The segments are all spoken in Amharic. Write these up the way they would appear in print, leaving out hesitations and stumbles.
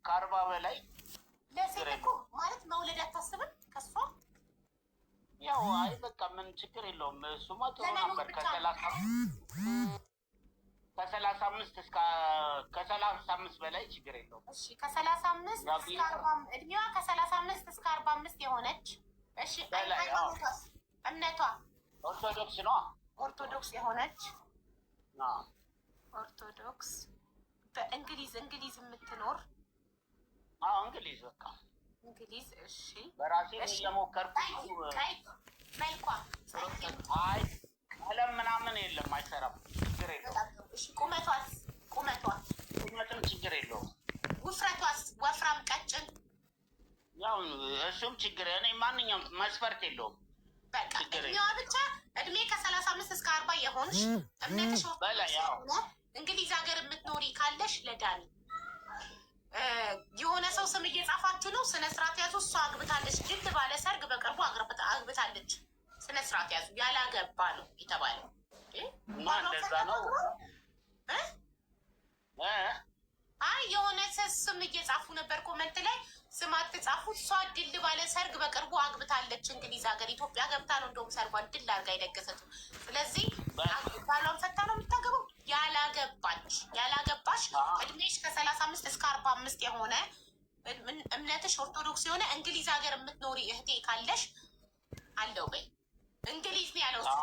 ከ40 በላይ። ለሴት እኮ ማለት መውለድ አታስብም ከሷ? ያው አይ በቃ ምን ችግር የለውም። እሱማ ጥሩ ለመኖር ነበር። ብቻ ነው። ከ35 እስከ ከ35 በላይ ችግር የለውም። እሺ፣ ከ35 እስከ 40፣ እድሜዋ ከ35 እስከ 45 የሆነች፣ እሺ። በላይ፣ አዎ። ሃይማኖቷስ? እምነቷ? ኦርቶዶክስ ነዋ። ኦርቶዶክስ የሆነች። አዎ። ኦርቶዶክስ፣ በእንግሊዝ እንግሊዝ የምትኖር። አዎ፣ እንግሊዝ በቃ። እንግሊዝ፣ እሺ። በራሴ እሺ። እየሞከርኩ። ቀይ ቀይ መልኳ ጸይም? አይ፣ ቀለም ምናምን የለም፣ አይሰራም። ችግር የለውም። እሺ፣ ቁመቷስ? ቁመቷ? ቁመትም ችግር የለውም። ውፍረቷስ? ወፍራም፣ ቀጭን? ያው እሱም ችግር እኔ ማንኛውም መስፈርት የለውም። በቃ ችግር እድሜዋ ብቻ፣ እድሜ ከ35 እስከ 40 የሆንሽ፣ እምነትሽ በላይ፣ ኦርቶዶክስ አዎ። የሆነ፣ እንግሊዝ ሀገር የምትኖሪ ካለሽ ለዳኒ። የሆነ ሰው ስም እየጻፋችሁ ነው። ስነ ስርዓት ያዙ። እሷ አግብታለች፣ ድል ባለ ሰርግ በቅርቡ አግብታለች። ስነ ስርዓት ያዙ። ያላገባ ነው የተባለው። እና እንደዛ ነው። እ? እ? አይ፣ የሆነ ስም እየጻፉ ነበር comment ላይ። ስም አትጻፉ። እሷ ድል ባለ ሰርግ በቅርቡ አግብታለች። እንግሊዝ ሀገር፣ ኢትዮጵያ ገብታ ነው እንደውም ሰርጓን ድል አድርጋ የደገሰችው። ስለዚህ ባሏን ፈታ ነው የምታገባው። ያላገባች፣ ያላገባሽ፣ እድሜሽ ከ35 እስከ 45 የሆነ፣ እምነትሽ ኦርቶዶክስ የሆነ፣ እንግሊዝ ሀገር የምትኖሪ እህቴ ካለሽ አለው በይ። እንግሊዝ ነው ያለው እሱ፣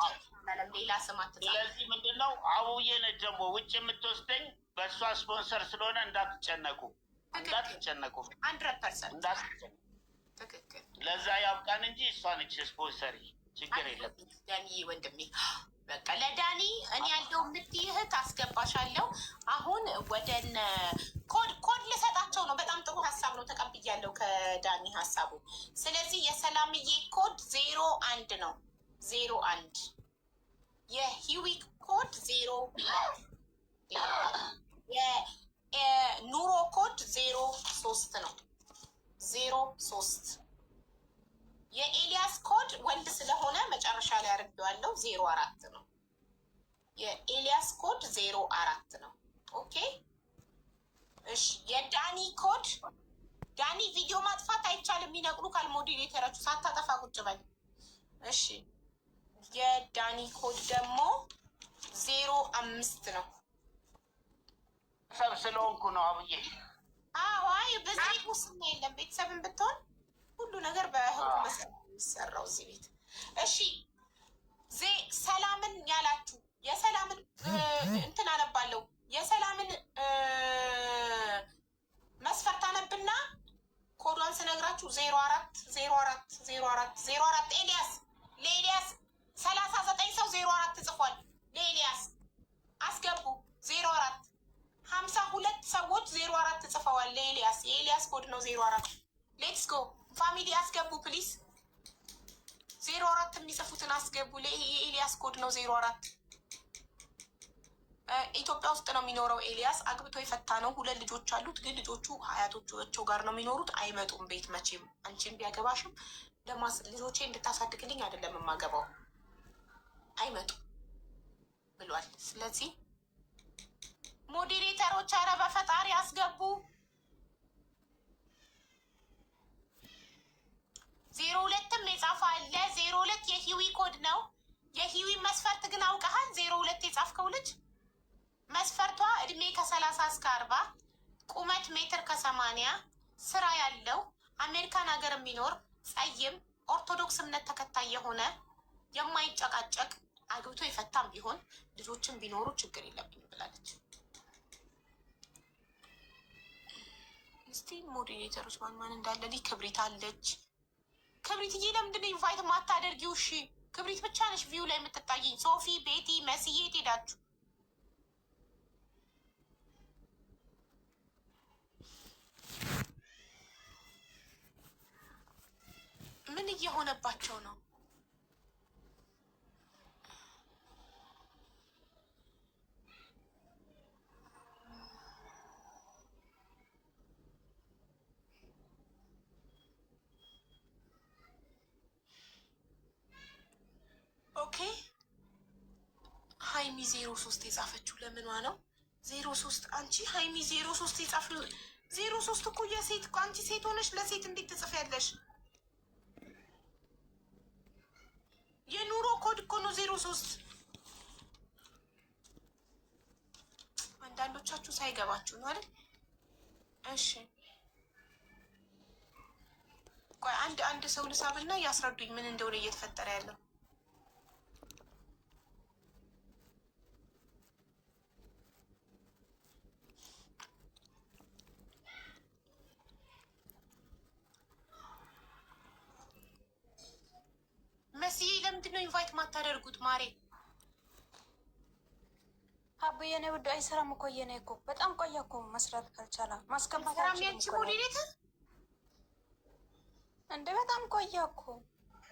ሌላ ስም አትጻፉ። ስለዚህ ምንድን ነው፣ አቡዬ ነች ደግሞ ውጭ የምትወስደኝ፣ በእሷ ስፖንሰር ስለሆነ እንዳትጨነቁ፣ እንዳትጨነቁ። 100%። እንዳትጨነቁ። ትክክል። ለዛ ያብቃን እንጂ እሷ ነች ስፖንሰሪ፣ ችግር የለም። ዳኒ ወንድሜ፣ በቃ ለዳኒ እኔ ያለው የምትይ እህት አስገባሻለሁ። አሁን ወደነ ኮድ ኮድ ልሰጣቸው ነው። በጣም ጥሩ ሀሳብ ነው፣ ተቀብያለሁ ከዳኒ ሀሳቡ። ስለዚህ የሰላምዬ ኮድ 01 ነው፣ 01። የሂዊ ኮድ 02፣ የኑሮ ኮድ 03 ነው፣ 03። የኤልያስ ኮድ ወንድ ስለሆነ መጨረሻ ላይ አድርጌዋለሁ፣ 04 ነው። የኤልያስ ኮድ 04 ነው። Okay፣ እሺ። የዳኒ ኮድ፣ ዳኒ ቪዲዮ ማጥፋት አይቻልም። ይነቅሉ ካል moderator ኣችሁ ሳታጠፋ ቁጭ በል። እሺ፣ የዳኒ ኮድ ደግሞ 05 ነው። ሰብ ስለሆንኩ ነው አብዬ። አዎ፣ አይ በዚህ ቤት ሙስና የለም። ቤተሰብን ብትሆን ሁሉ ነገር በህጉ መሰረት ነው የሚሰራው እዚህ ቤት። እሺ፣ ሰላምን ያላችሁ የሰላምን እንትን አነባለሁ። የሰላምን መስፈርት አነብና ኮዷን ስነግራችሁ 04 04 04 04። ኤልያስ፣ ለኤልያስ 39 ሰው 04 ጽፏል። ለኤልያስ አስገቡ 04። 52 ሰዎች 04 ጽፈዋል። ለኤልያስ፣ የኤልያስ ኮድ ነው 04። Let's go family፣ አስገቡ please። 04 የሚጽፉትን አስገቡ። የኤልያስ ኮድ ነው 04። ኢትዮጵያ ውስጥ ነው የሚኖረው። ኤልያስ አግብቶ የፈታ ነው። ሁለት ልጆች አሉት። ግን ልጆቹ አያቶቻቸው ጋር ነው የሚኖሩት። አይመጡም ቤት መቼም። አንቺን ቢያገባሽም ልጆቼ እንድታሳድግልኝ አይደለም የማገባው፣ አይመጡም ብሏል። ስለዚህ moderator ኦች ኧረ በፈጣሪ አስገቡ። 02ም የጻፈ አለ። 02 የሂዊ ኮድ ነው። የሂዊ መስፈርት ግን አውቀሃል? 02 የጻፍከው ልጅ መስፈርቷ እድሜ ከ30 እስከ 40፣ ቁመት ሜትር ከ80፣ ስራ ያለው፣ አሜሪካን ሀገር የሚኖር፣ ጸይም፣ ኦርቶዶክስ እምነት ተከታይ የሆነ፣ የማይጨቃጨቅ፣ አግብቶ የፈታም ቢሆን ልጆችን ቢኖሩ ችግር የለብኝም ብላለች። እስቲ moderator ኦች ማን ማን እንዳለ ልይ። ክብሪት አለች። ክብሪትዬ ለምንድን ነው invite ማታደርጊው? እሺ፣ ክብሪት ብቻ ነሽ view ላይ የምትታየኝ። ሶፊ፣ ቤቲ፣ መስዬ የት ሄዳችሁ? ምን እየሆነባቸው ነው? Okay፣ ሀይሚ 03 የጻፈችው ለምኗ ነው? 03፣ አንቺ ሀይሚ 03 የጻፍሽው 03 እኮ የሴት እኮ፣ አንቺ ሴት ሆነሽ ለሴት እንዴት ትጽፊያለሽ? የኑሮ ኮድ እኮ ነው 03። አንዳንዶቻችሁ ሳይገባችሁ ነው አይደል? እሺ ቆይ አንድ አንድ ሰው ልሳብና ያስረዱኝ ምን እንደሆነ እየተፈጠረ ያለው። መስዬ ለምንድን ነው invite ማታደርጉት? ማሬ። አቡ የኔ ውድ፣ አይሰራም እኮ። የኔ እኮ በጣም ቆየ እኮ፣ መስራት ካልቻለ ማስገባት ሰራም አልችልም ያንቺ እኮ እኔ። Moderator። እንደ በጣም ቆየ እኮ።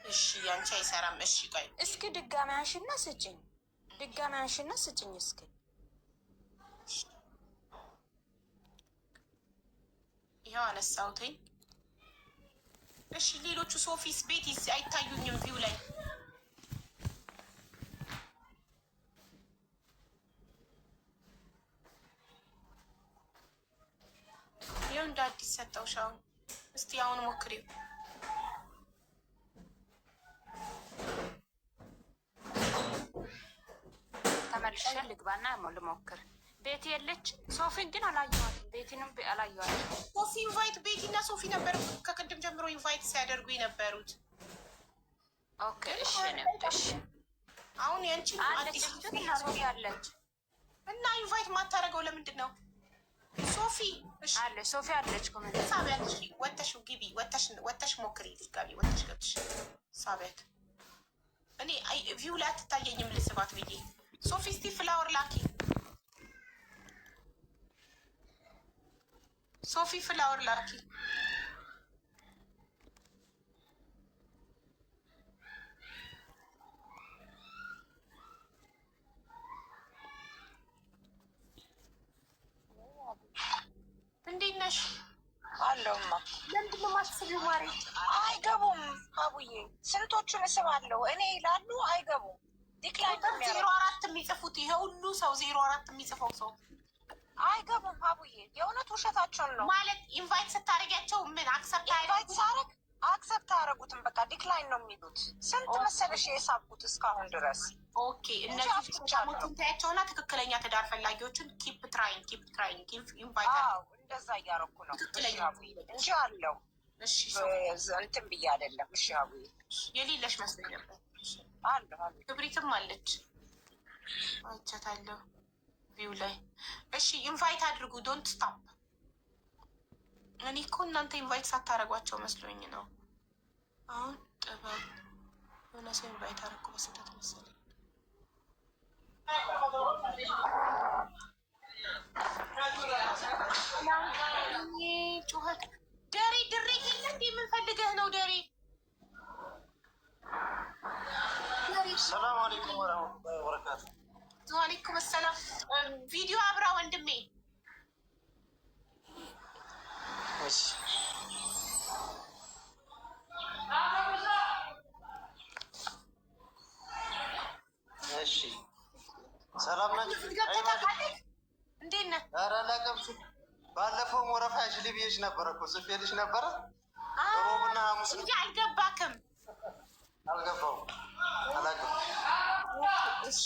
እሺ ያንቺ አይሰራም። እሺ ቆይ። እስኪ ድጋሚ አንሺና ስጭኝ፣ ድጋሚ አንሺና ስጭኝ እስኪ። ይኸው አነሳሁትኝ። እሺ ሌሎቹ ሶፊስ ቤቲስ አይታዩኝም view ላይ። ይኸው እንደ አዲስ ሰጠውሽ። አሁን እስቲ አሁን ሞክሪው። ተመልሼ ልግባና ልሞክር። ቤቲ የለች። ሶፊን ግን አላየኋትም። ቤቲንም አላየኋትም። ሶፊ invite፣ ቤቲ እና ሶፊ ነበር ከቅድም ጀምሮ invite ሲያደርጉ የነበሩት። Okay እሺ ነው፣ እሺ። አሁን ያንቺን አለች አዲስ እሱ እና ሶፊ አለች። እና invite ማታደርገው ለምንድን ነው? ሶፊ እሺ። አለች፣ ሶፊ አለች። Comment ሳቢያት። እሺ ወተሽ ግቢ፣ ወተሽ ወተሽ ሞክሪ ድጋሚ፣ ወተሽ ገብተሽ ሳቢያት። እኔ view ላይ አትታየኝም ልስባት ብዬ። ሶፊ እስቲ flower ላኪ። ሶፊ flower ላኪ። እንዴት ነሽ? አለውማ። ለምንድን ነው የማትስቢው ማሬ? አይገቡም አቡዬ፣ ስንቶቹን እስባለሁ እኔ ይላሉ፣ አይገቡም። Decline ነው ቁጥር ዜሮ የሚያደርጉት። አራት የሚጽፉት፣ ይሄ ሁሉ ሰው 04 የሚጽፈው ሰው አይገቡም አቡዬ፣ የእውነት ውሸታቸውን ነው። ማለት invite ስታደርጊያቸው ምን accept Invite አያደርጉም? ሳረግ accept አያደርጉትም። በቃ decline ነው የሚሉት። ስንት መሰለሽ የሳብኩት እስካሁን ድረስ? Okay እነዚህ አፍትቻለሁ። ሰዎችን ታያቸውና ትክክለኛ ትዳር ፈላጊዎችን keep trying, keep trying, keep invite። አዎ እንደዛ እያደረኩ ነው። ትክክለኛ እሺ አቡዬ፣ እንጂ አለው እሺ ሰው እንትን ብዬ አይደለም። እሺ አቡዬ። የሌለሽ መስሎኝ ነበር። አለሁ አለሁ። ክብሪትም አለች፣ አይቻታለሁ view ላይ። እሺ invite አድርጉ፣ don't stop። እኔ እኮ እናንተ invite ሳታደርጓቸው መስሎኝ ነው። አሁን ጥበብ የሆነ ሰው invite አደረኩ በስህተት መሰለኝ። ጩኸት ደሬ ድሬ የለ እንዴ? ምን ፈልገህ ነው ደሬ? ሰላም አለይኩም ወረህመቱላሂ ወበረካቱ። ዋሌኩም ሰላም። ቪዲዮ አብራ ወንድሜ። እሺ። እሺ፣ ሰላም ናችሁ? ገብተህ ታውቃለህ? እንዴት ነህ? ኧረ አላውቅም። ባለፈውም ወረፋ ያዥልኝ ብዬሽ ነበረ እኮ፣ ጽፌልሽ ነበረ። ሮብና ሐሙስ እንጂ አልገባክም። አልገባሁም፣ አላውቅም። እሺ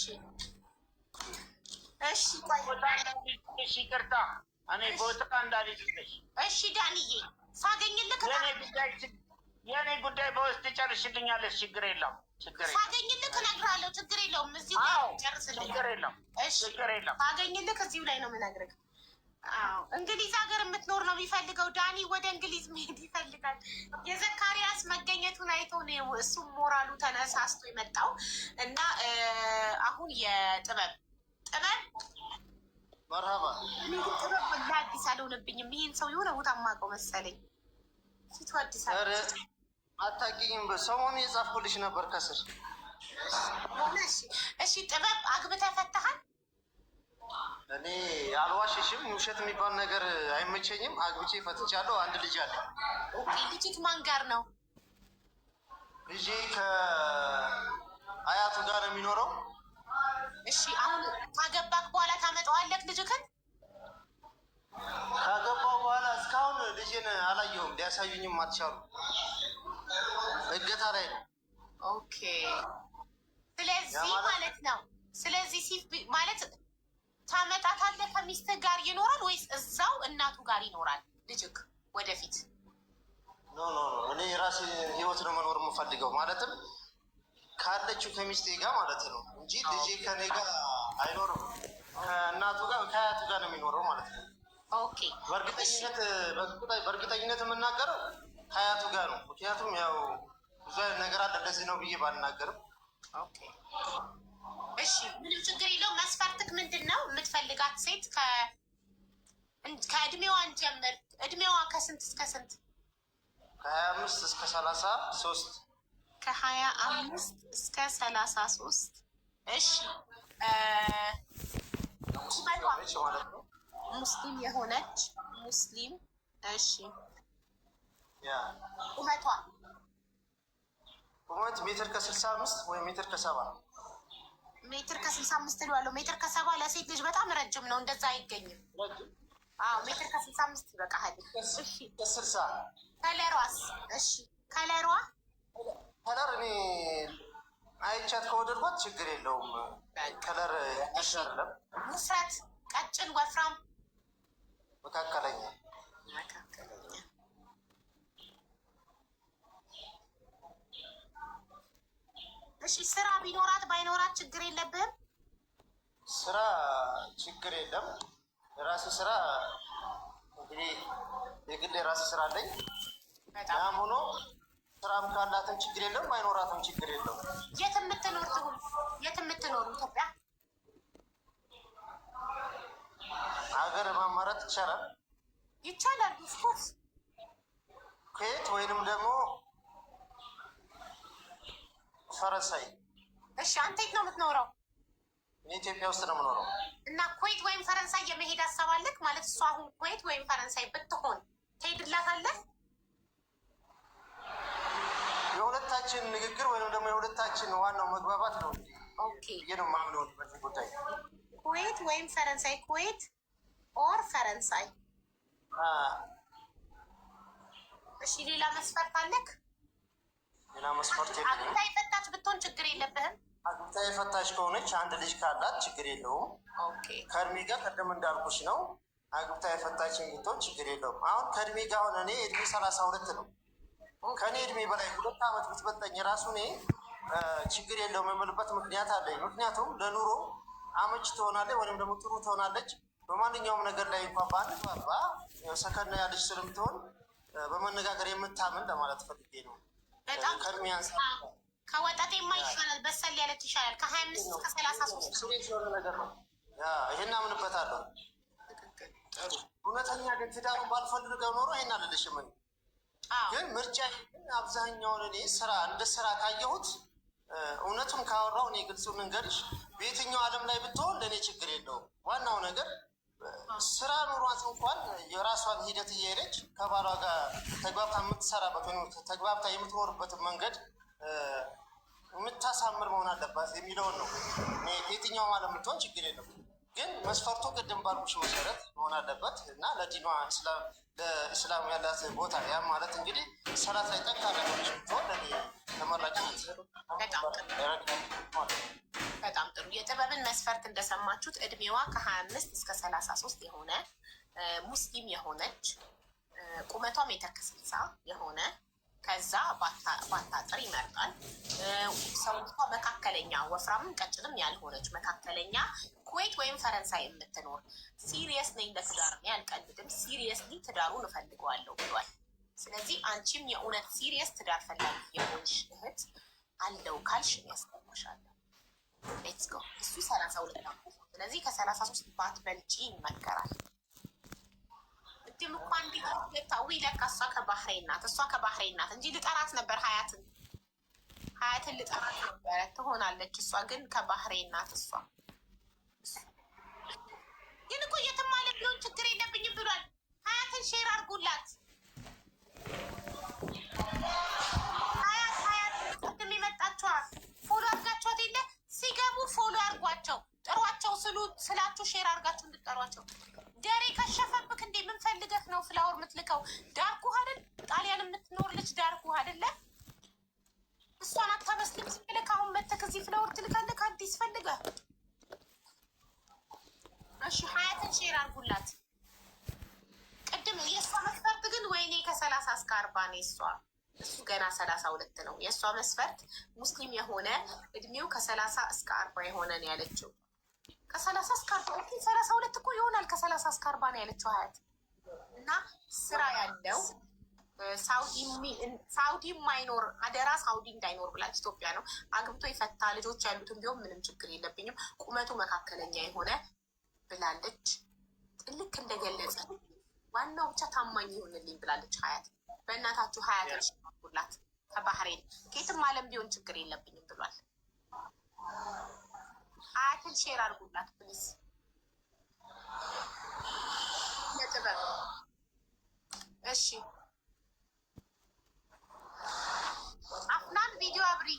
እሺ፣ ቆይ። ቦታ እንዳልይዝልሽ፣ ይቅርታ፣ እኔ ቦታ እንዳልይዝልሽ። እሺ ዳንዬ፣ ሳገኝልክ የኔ ጉዳይ በውስጥ ጨርሽልኛለሽ። ችግር የለም፣ ችግር የለም። ሳገኝልክ እነግርሃለሁ። ችግር የለውም። እዚሁ ላይ ጨርስልኝ። ችግር የለም። እሺ። ችግር የለም። ሳገኝልክ እዚሁ ላይ ነው የምነግርህ። አዎ እንግሊዝ ሀገር የምትኖር ነው የሚፈልገው። ዳኒ ወደ እንግሊዝ መሄድ ይፈልጋል። የዘካሪያስ መገኘቱን አይቶ ነው እሱም ሞራሉ ተነሳስቶ የመጣው። እና አሁን የጥበብ ጥበብ መርሀባ። እኔ ግን ጥበብ ወላሂ አዲስ አልሆነብኝም። ይሄን ሰው የሆነ ቦታ የማውቀው መሰለኝ። ፊቱ አዲስ አለ። ኧረ አታውቂኝም። ሰሞኑን የጻፍኩልሽ ነበር ከስር። እሺ እሺ፣ ጥበብ አግብተህ ፈተሃል? እኔ አልዋሽሽም። ውሸት የሚባል ነገር አይመቸኝም። አግብቼ ፈትቻለሁ። አንድ ልጅ አለ። Okay፣ ልጅት ማን ጋር ነው? ልጄ ከአያቱ ጋር ነው የሚኖረው። እሺ አሁን ካገባክ በኋላ ታመጣዋለህ ልጅክን? ካገባው በኋላ እስካሁን ልጄን አላየሁም፣ ሊያሳዩኝም አልቻሉ። እገታ ላይ ነው። Okay። ስለዚህ ማለት ነው ስለዚህ ሲፍ ማለት ታመጣታለህ፣ ከሚስትህ ጋር ይኖራል ወይስ እዛው እናቱ ጋር ይኖራል ልጅክ ወደፊት? No, no, no፣ እኔ የራሴ ህይወት ነው መኖር የምፈልገው፣ ማለትም ካለችው ከሚስቴ ጋር ማለት ነው እንጂ ልጄ ከኔ ጋር አይኖርም። ከእናቱ ጋር፣ ከአያቱ ጋር ነው የሚኖረው ማለት ነው። በእርግጠኝነት የምናገረው ከአያቱ ጋር ነው። ምክንያቱም ያው ብዙ አይነት ነገር አለ፣ እንደዚህ ነው ብዬ ባልናገርም። እሺ፣ ምንም ችግር የለውም። መስፈርትክ ምንድን ነው? የምትፈልጋት ሴት ከእድሜዋ እንጀምር። እድሜዋ ከስንት እስከ ስንት? ከ25 እስከ 33። ከ25 እስከ 33። እሺ። ማለት ነው። ሙስሊም የሆነች፣ ሙስሊም። እሺ፣ ቁመቷ? ቁመት ሜትር ከ65 ወይም ሜትር ከ70። ሜትር ከ65 እለዋለሁ። ሜትር ከ70 ለሴት ልጅ በጣም ረጅም ነው። እንደዛ አይገኝም። አዎ፣ ሜትር ከ65 ይበቃሃል። እሺ። ከ60። Color ዋስ? እሺ፣ color ዋ? Color እኔ አይቻት ከወደድኳት ችግር የለውም። Color አይደለም። ውፍረት፣ ቀጭን፣ ወፍራም? መካከለኛ። መካከለኛ። እሺ፣ ስራ ቢኖራት ባይኖራት ችግር የለብህም? ስራ ችግር የለም። የራሴ ስራ እንግዲህ የግል የራሴ ስራ አለኝ። ያም ሆኖ ስራም ካላትም ችግር የለም፣ ባይኖራትም ችግር የለውም። የት የምትኖር ትሁን? የት የምትኖር? ኢትዮጵያ? ሀገር ማማረጥ ይቻላል? ይቻላል። Of course። ኩዌት ወይንም ደግሞ ፈረንሳይ። እሺ፣ አንተ የት ነው የምትኖረው? እኔ ኢትዮጵያ ውስጥ ነው የምኖረው። እና ኩዌት ወይም ፈረንሳይ የመሄድ ሀሳብ አለክ ማለት፣ እሱ አሁን ኩዌት ወይም ፈረንሳይ ብትሆን ትሄድላታለህ? የሁለታችን ንግግር ወይም ደግሞ የሁለታችን ዋናው መግባባት ነው ብዬ ነው የማምነው በዚህ ጉዳይ። ኩዌት ወይም ፈረንሳይ፣ ኩዌት or ፈረንሳይ። እሺ፣ ሌላ መስፈርት አለክ? ሌላ መስፈርት የለኝም። አግብታ የፈታች ብትሆን ችግር የለብህም? አግብታ የፈታች ከሆነች፣ አንድ ልጅ ካላት ችግር የለውም። ከእድሜ ጋር ቅድም እንዳልኩሽ ነው። አግብታ የፈታች ብትሆን ችግር የለውም። አሁን ከእድሜ ጋር አሁን እኔ እድሜ 32 ነው። ከእኔ እድሜ በላይ 2 ዓመት ብትበልጠኝ ራሱ እኔ ችግር የለውም የምልበት ምክንያት አለኝ። ምክንያቱም ለኑሮ አመች ትሆናለች ወይም ደግሞ ጥሩ ትሆናለች። በማንኛውም ነገር ላይ እንኳን ባንግባባ ሰከን ያለች ስለምትሆን በመነጋገር የምታምን ለማለት ፈልጌ ነው። በጣም ከእድሜ አንጻር ከወጠጤማ ይሻላል፣ በሰል ያለች ይሻላል። ከ25 እስከ 33። Serious የሆነ ነገር ነው። ይሄን አምንበታለሁ። እውነተኛ ግን ትዳሩን ባልፈልገው ኖሮ ይሄን አልልሽም። እኔ ግን ምርጫ ግን አብዛኛውን እኔ ስራ እንደ ስራ ካየሁት፣ እውነቱን ካወራው፣ እኔ ግልጹን ልንገርሽ፣ በየትኛው ዓለም ላይ ብትሆን ለእኔ ችግር የለውም። ዋናው ነገር ስራ ኑሯት እንኳን የራሷን ሂደት እየሄደች ከባሏ ጋር ተግባብታ የምትሰራበት ወይም ተግባብታ የምትኖርበትን መንገድ የምታሳምር መሆን አለባት የሚለውን ነው። እኔ በየትኛውም ዓለም ብትሆን ችግር የለውም። ግን መስፈርቱ ቅድም ባልኩሽ መሰረት መሆን አለበት እና ለዲኗ፣ ለእስላም ያላት ቦታ፣ ያም ማለት እንግዲህ ሰላት ላይ ጠንካራ የሆነች ብትሆን ለእኔ ተመራጭ ናት። በጣም ጥሩ፣ በጣም ጥሩ። የጥበብን መስፈርት እንደሰማችሁት እድሜዋ ከ25 እስከ 33 የሆነ፣ ሙስሊም የሆነች፣ ቁመቷ ሜትር ከ60 የሆነ፣ ከዛ ባታጥር ይመርጣል። ሰውነቷ መካከለኛ፣ ወፍራምም ቀጭንም ያልሆነች መካከለኛ፣ ኩዌት ወይም ፈረንሳይ የምትኖር፣ serious ነኝ ለትዳር እኔ አልቀልድም፣ seriously ትዳሩን እፈልገዋለሁ ብሏል። ስለዚህ አንቺም የእውነት serious ትዳር ፈላጊ የሆንሽ እህት አለው ካልሽ ያስገባሻለሁ። Let's go። እሱ 32 ነው። ስለዚህ ከ33 ባትበልጪ ይመከራል። ቅድም እኮ አንዲት ገብታ፣ ለካ እሷ ከባህሬን ናት። እሷ ከባህሬን ናት እንጂ ልጠራት ነበር፣ ሀያትን፣ ሀያትን ልጠራት ነበረ። ትሆናለች። እሷ ግን ከባህሬን ናት። እሷ ግን እኮ የትም ዓለም ቢሆን ችግር የለብኝም ብሏል። ሀያትን share አድርጉላት። ሀያት፣ ሀያት ቅድም የመጣችኋ follow አድርጋችኋት የለ? ሲገቡ follow አድርጓቸው፣ ጥሯቸው ስሉ ስላችሁ share አድርጋችሁ እንድጠሯቸው። ደሬ ከሸፈብክ እንዴ? ምን ፈልገህ ነው flower የምትልከው? ዳርኩህ አይደል? ጣሊያን የምትኖር ልጅ ዳርኩህ አይደለ? እሷን አታመስልም። ዝም ብለህ አሁን መተህ እዚህ flower ትልካለህ አዲስ ፈልገህ። እሺ ሀያትን share አድርጉላት። ቅድም የእሷ መስፈርት ግን ወይኔ ከ30 እስከ 40 ነው የእሷ። እሱ ገና 32 ነው። የእሷ መስፈርት ሙስሊም የሆነ እድሜው ከ30 እስከ 40 የሆነ ነው ያለችው። ከ30 እስከ 40፣ okay፣ 32 እኮ ይሆናል። ከ30 እስከ 40 ነው ያለችው ሀያት። እና ስራ ያለው፣ ሳውዲ የማይኖር አደራ፣ ሳውዲ እንዳይኖር ብላለች። ኢትዮጵያ ነው አግብቶ የፈታ ልጆች ያሉትን ቢሆን ምንም ችግር የለብኝም፣ ቁመቱ መካከለኛ የሆነ ብላለች። ልክ እንደገለጸ ዋናው ብቻ ታማኝ ይሆንልኝ ብላለች ሀያት። በእናታችሁ ሀያትን ሽላት ከባህሬን ከየትም ዓለም ቢሆን ችግር የለብኝም ብሏል። ሀያትን share አድርጉላት please። ለጥበብ እሺ፣ አፍናን ቪዲዮ አብሪ።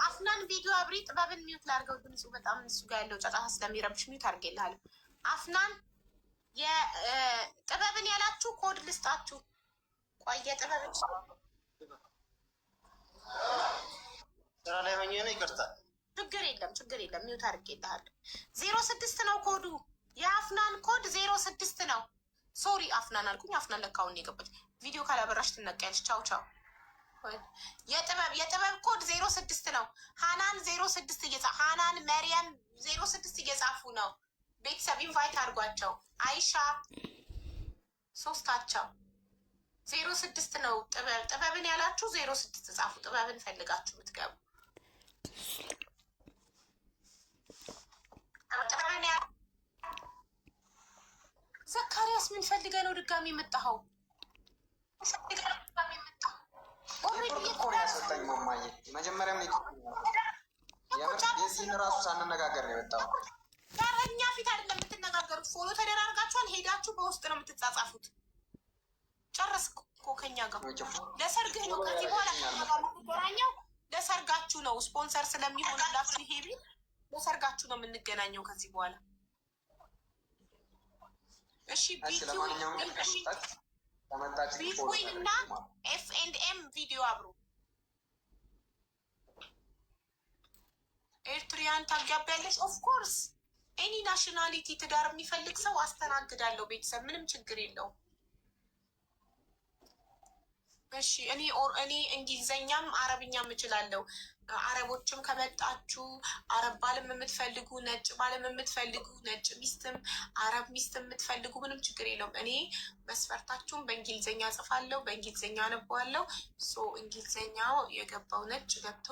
አፍናን ቪዲዮ አብሪ። ጥበብን mute ላድርገው፣ ድምፁ በጣም እሱ ጋር ያለው ጫጫታ ስለሚረብሽ mute አድርጌልሃለሁ። አፍናን የጥበብን ያላችሁ ኮድ ልስጣችሁ። ቆይ የጥበብን ስራ ላይ ሆኜ ነው፣ ይቅርታ። ችግር የለም፣ ችግር የለም። Mute አድርጌልሃለሁ። 06 ነው ኮዱ። የአፍናን ኮድ 06 ነው። Sorry አፍናን አልኩኝ። አፍናን ለካ አሁን የገባች። ቪዲዮ ካላበራሽ ትነቀያለሽ። ቻው ቻው። የጥበብ ኮድ 06 ነው። ሃናን 06 ሃናን መርያም 06 እየጻፉ ነው። ቤተሰብ invite አድርጓቸው። አይሻ ሶስታቸው 06 ነው። ጥበብን ያላችሁ 06 ጻፉ። ጥበብን ፈልጋችሁ የምትገቡ ጥበብን ያ ዘካሪያስ ምን ፈልገህ ነው ድጋሚ የመጣኸው? ፈልገህ ነው ድጋሚ የመጣኸው? ኔትወርክ እኮ ነው ያስወጣኝ ማማዬ። መጀመሪያም ኔትወርክ የዚህን ራሱ ሳንነጋገር ነው የወጣው። እኛ ፊት አይደለም የምትነጋገሩት። Follow ተደራርጋችኋል። ሄዳችሁ በውስጥ ነው የምትጻጻፉት። ጨረስክ እኮ ከኛ ጋር። ለሰርግህ ነው ከዚህ በኋላ ከኛ ጋር የምትገናኘው። ለሰርጋችሁ ነው፣ ስፖንሰር ስለሚሆንላችሁ ይሄ ቤት ለሰርጋችሁ ነው የምንገናኘው ከዚህ በኋላ። እሺ። ለማንኛውም ከመጣች ቢኩዊን እና F and M ቪዲዮ አብሩ። Eritrean ታጋቢያለሽ? Of course, any nationality ትዳር የሚፈልግ ሰው አስተናግዳለሁ። ቤተሰብ ምንም ችግር የለውም። እሺ እኔ እንግሊዘኛም አረብኛም እችላለሁ። አረቦችም ከመጣችሁ አረብ ባልም የምትፈልጉ፣ ነጭ ባልም የምትፈልጉ፣ ነጭ ሚስትም አረብ ሚስትም የምትፈልጉ ምንም ችግር የለውም። እኔ መስፈርታችሁን በእንግሊዘኛ ጽፋለሁ፣ በእንግሊዘኛ አነበዋለሁ። So እንግሊዘኛው የገባው ነጭ ገብቶ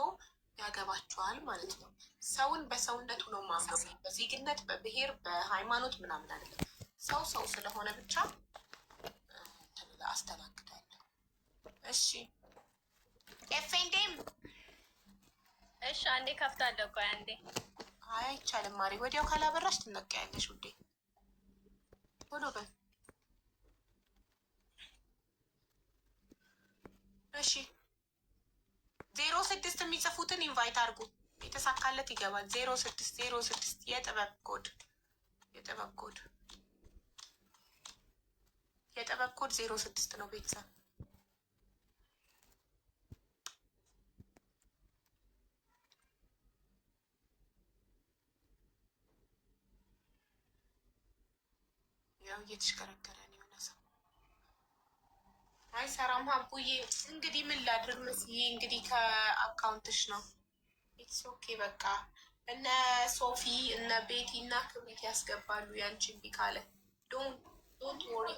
ያገባችኋል ማለት ነው። ሰውን በሰውነቱ ነው ማምነው፣ በዜግነት፣ በብሔር፣ በሃይማኖት ምናምን አይደለም። ሰው ሰው ስለሆነ ብቻ አስተናግዳለሁ። እሺ F and M። እሺ አንዴ ከፍታለሁ። ቆይ አንዴ። አይ አይቻልም ማሪ፣ ወዲያው ካላበራሽ ትነቀያለሽ ውዴ። ቶሎ በል እሺ። 06 የሚጽፉትን invite አድርጉ። የተሳካለት ይገባል። 06 06 የጥበብ ኮድ፣ የጥበብ ኮድ፣ የጥበብ ኮድ 06 ነው ቤተሰብ። ያው እየተሽከረከረ ነው የሆነ ሰው። አይሰራም ሀቡዬ። እንግዲህ ምን ላድርግ መስዬ፣ እንግዲህ ከ account ሽ ነው። It's okay በቃ እነ ሶፊ እነ ቤቲ እና ክብሪት ያስገባሉ ያንቺ እምቢ ካለ። Don't worry።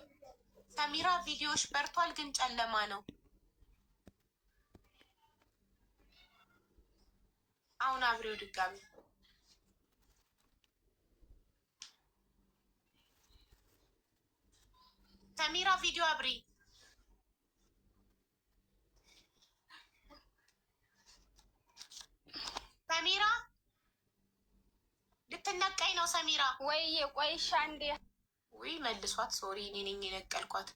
ሰሚራ ቪዲዮሽ በርቷል፣ ግን ጨለማ ነው። አሁን አብሬው ድጋሚ። ሰሚራ ቪዲዮ አብሪ። ሰሚራ ልትነቀኝ ነው። ሰሚራ። ወይ ቆይ እሺ አንዴ። ውይ መልሷት። Sorry እኔ ነኝ የነቀልኳት።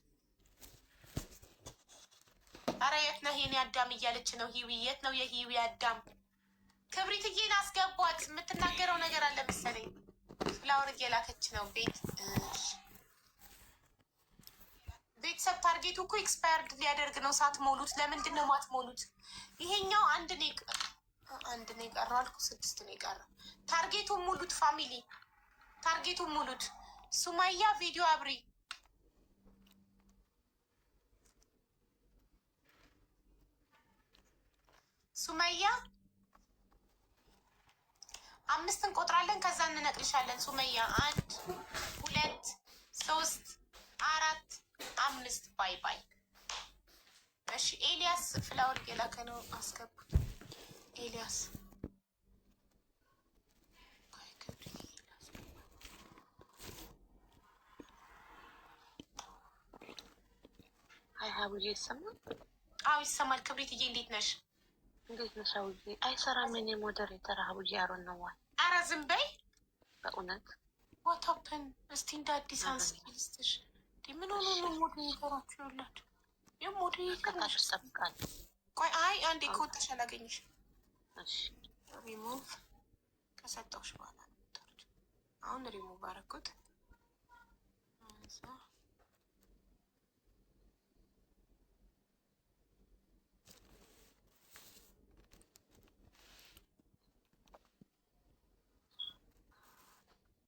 አረ የት ነህ የኔ አዳም እያለች ነው ሂዊ። የት ነው የሂዊ አዳም? ክብሪትዬን አስገቧት። የምትናገረው ነገር አለ መሰለኝ። Flower እየላከች ነው። ቤት ቤተሰብ target ኡ እኮ expired ሊያደርግ ነው። ሳትሞሉት ለምንድን ነው ማትሞሉት? ይሄኛው አንድ ነው የቀረው አልኩ፣ ስድስት ነው የቀረው። Target ኡን ሙሉት family፣ target ኡን ሙሉት። ሱማያ ቪዲዮ አብሪ። ሱመያ፣ አምስት እንቆጥራለን፣ ከዛ እንነቅልሻለን። ሱመያ፣ አንድ፣ ሁለት፣ ሶስት፣ አራት፣ አምስት። Bye bye። እሺ፣ ኤልያስ flower እየላከ ነው፣ አስገቡት። ኤልያስ፣ ቆይ፣ ክብሪት ላስገባ። Hi ሀቡዬ፣ ይሰማል? አዎ ይሰማል። ክብሪትዬ፣ እንዴት ነሽ? እንዴት ነሽ ሀቡዬ? አይሰራም የኔ moderator ሀቡዬ፣ አሮን ነው why። ኧረ ዝም በይ። በእውነት። What happened? እስቲ እንደ አዲስ አንስልስትሽ። ምን ሆኖ ነው moderator ኣችሁ ያላችሁ? የ moderator ከታች እጠብቃለሁ። ቆይ፣ አይ፣ አንዴ ከወጣሽ አላገኝሽም። እሺ። ሪሙቭ ከሰጠሁሽ በኋላ ነው የምታወሪው። አሁን ሪሙቭ አደረኩት። እዛ